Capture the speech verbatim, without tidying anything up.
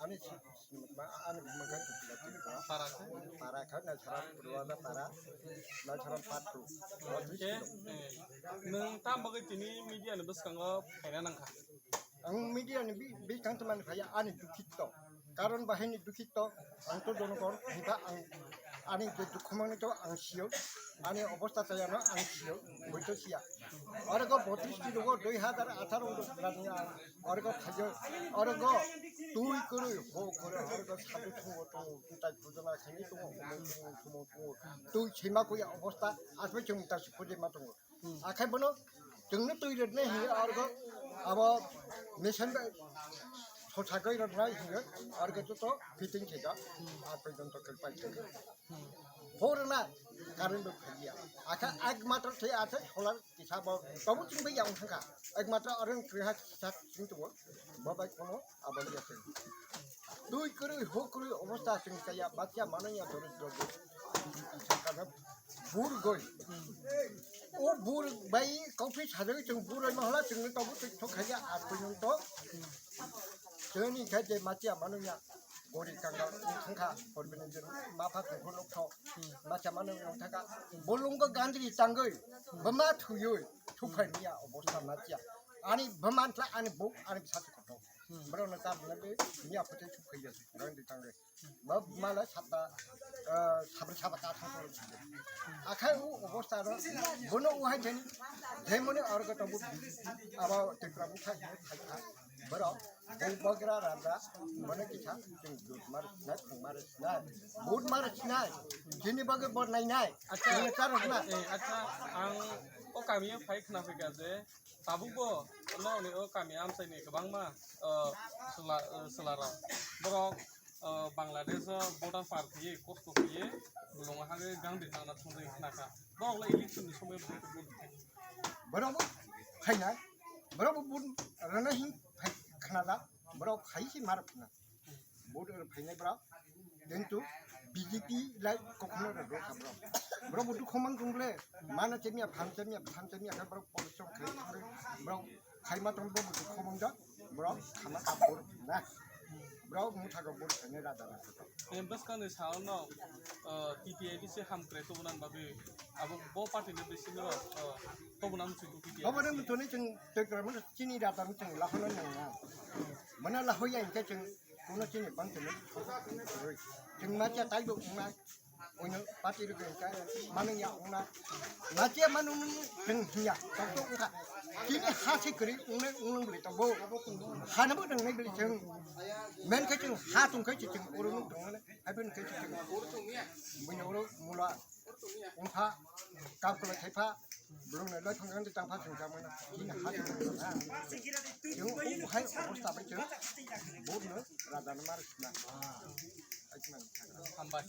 Ani si-, si-, ma-, ani bumung khe Dukila Tripura. Para khe? Para khe Naisara Purwada para, Naisara Patru. Oke, eh, nwng tam bagwi tini media ni bwskango phaina nangkha? Ang media ni bi-, bwskang tongmani phaiya ani dukhito. Karon bahai ni dukhito, ang to jonokor, hiba ang ani je dukhu mangni to ang sio, ani obostha chayano ang sio, boito siya. Oro go botris kilo go dui hazar atharo ro rani ang, oro go khajo, oro go tui kwrwi, ho kwrwi, oro go sadu thungo, thungo, kutai pujana khani thungo, thungo, thungo, thungo, tui sima kuya obostha, asbai chwng ta sukudi ma thungo. Hmm. Akhai bono chwngno twi rwna hinwi argo abo machine bai sosa goi rwna hinwi argo joto fitting khe jak. Hmm. A porjonto kwrwpai khe. Hmm. Hor na current bai phaiya. Akha ekmatro the athe solar kisa bo tobo chwng bai yang thangkha. Ekmatro areng kwrwi ha kisa chwng tongo. Bo bai kono Aboni yaseng. Twi kwrwi, huk kwrwi obostha chwng chaya, bacha mano ya dorok dorok. Sakano bur goi. O bur bai kauphi sajagwi chwng bur roi mahla chwngno tobo twi thok khaja a porjonto. Chwngni khe je macha mano ya gori kangal thangkha, horbini je mapha thangkho nokthok. Macha mano ya thangkha. Bolongo gandri tangwi, bama thuywi, thuphai niya obostha macha. Ani bama tla ani buk ani bwsa kotor. Hmm. Borok no ta bwlai be miya photo suk phaiya, rang di tang de. Ba mala sata, eh, sabri saba ta thang thang. Akhai u obostha ro, bono u hai jani, jemoni orgo to bu, aba Tripura bu khai khai khai. Borok, bu bagra raja, bono kisa, jing dut mar, nai, phung mar, nai. But mar, nai. Jini bagai bor nai, nai. Acha. Jini tar na. Eh, acha, ang o kami o phai khna phai ka je, Tabukbo nokni o kami amchaini kwbangma, o, chwla, o, chwlarok. Borok, o, Bangladesh o border par khaiwi, kosto khaiwi, bolongo hagwi gandhi tangna thangwi khnakha. Borok le election ni somoi bo borok bo phaina, borok bo bun rana hin phai khnajak, borok phai si mar khna. Vote rw phainai borok, kintu B J P lai kokno rw rwkha borok. Borok bo dukhu mang tong le, mana chemiya, phan chemiya, phan chemiya khe borok porisrom khai thangwi borok khaima tong borok bo dukhu mang jak, borok khama kha vote na. Borok mutha rok vote phainai rada rada. Em, bwskangni salo no, uh, T T I ni se hamkrai tubuna bagwi abo bo party ni bisingo, uh, tubuna muchung T T I. Obo ni muchuni chwng tei kwrwngma chini rada muchung lahorna nang na. Mana lahoya hinkhe chwng Kuno chini bang tini. Chwng macha taibo wngna. Oino party rwgwi hwnkhe manung ya wngna. Macha manung chwng hinya. Tokto wngkha. Chini ha se kwrwi wngna wngna bwlwi tongo. Hano bo nang nai bwlwi chwng. Men khe chwng ha tong khe chwng oro nuk tong mani. Hai pen khe chwng. Buino oro mula. Wngpha, kap kwlai khai pha, borok no lai thang thang tang pha chwng chamani, chini ha chwng ha. Chwng o hai obostha bai chwng, borok no raja no mar sina. Hambai.